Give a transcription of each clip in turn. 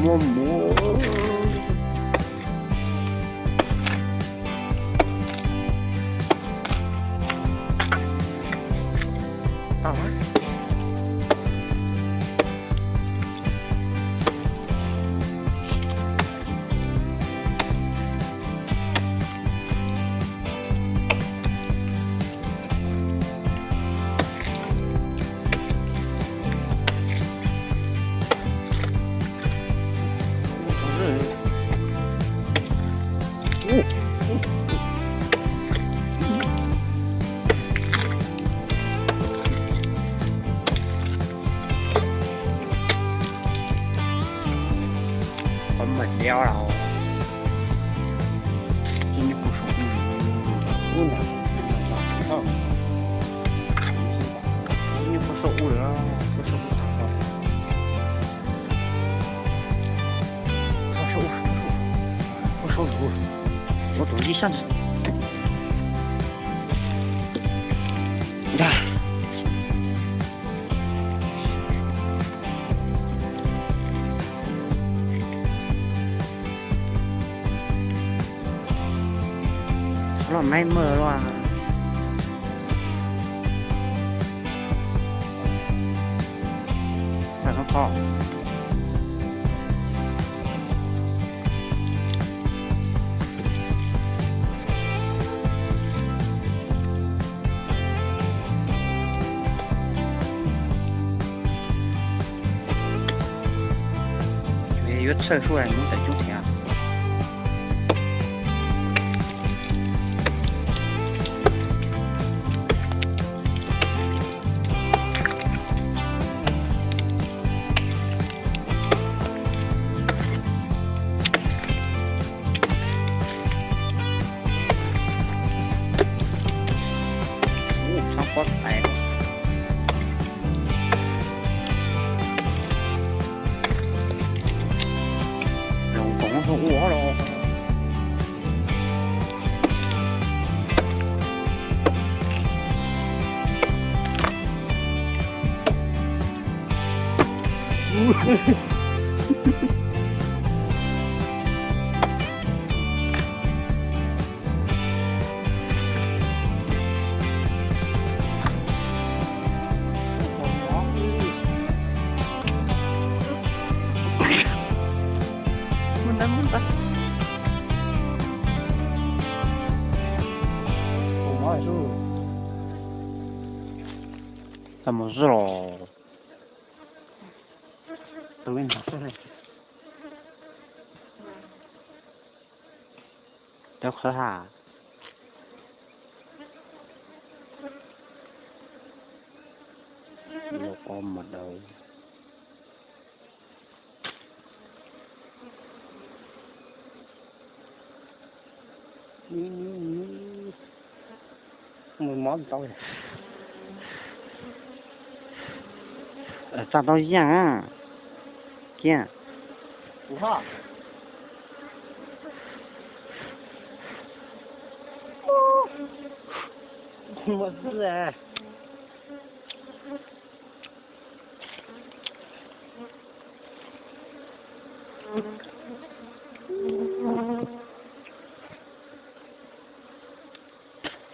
Muab mus. Tau. Qhov mas liab los. Ib nyuag pub saum ub, ub ntawd, ub ntawd, ub ntawd, ib nyuag pub saum ub lawm, pub saum ub tag tag. Pub saum ub, pub saum ub, ua tus yij sab ntawd. Ntag. Los maib maj luaj. Tag koj pom. Yuav txhawj sub mus tawm coob thiab. Ub, txhob pob tais. Zoo nkoos ua los. Tau mus zoj los. Cov qhawv ha. Ua qo mas daws. Mus mov ntau. Txog tau yaj kiag. Mus xwb.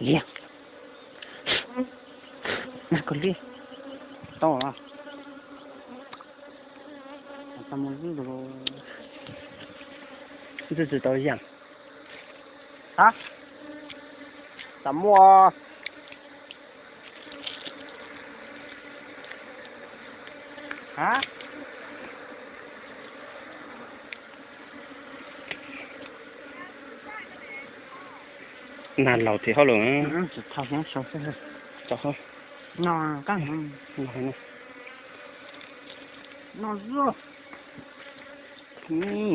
Liag. Nag koj liag. Tau los. Tau mus lwj los. Ntxwj tsis tau yam. Ha? Tam muaj. Ha? Nag laus thiab hauj lwm.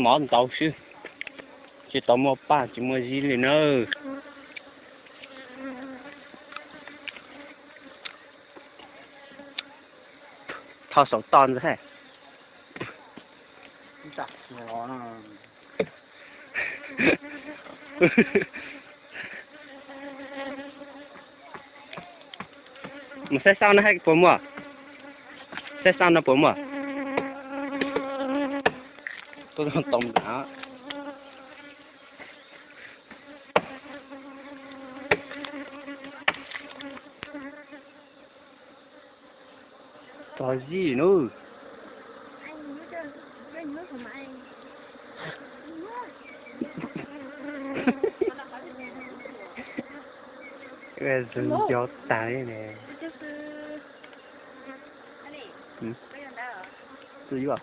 Mov ntau xwb, tsis tau muaj paj tsis muaj zib li nawb. Thau saum toj ntag. Mus saib xauj no puas muaj? Saib xauj no puas muaj? Tau nram. Tog zij nub. Zoo nco tag li ne. Txwj yuav.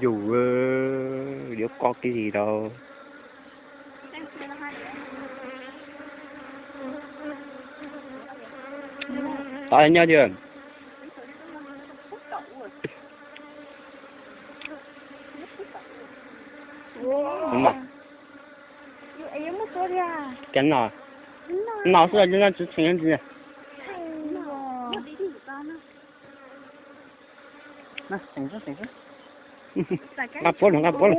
Yus, yuav koj kiag li rau. Tod nyob tiag. Cov no, no xwb, no tsis tshee ntxiv. Nqa puab los, nqa puab los.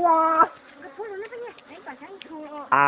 A.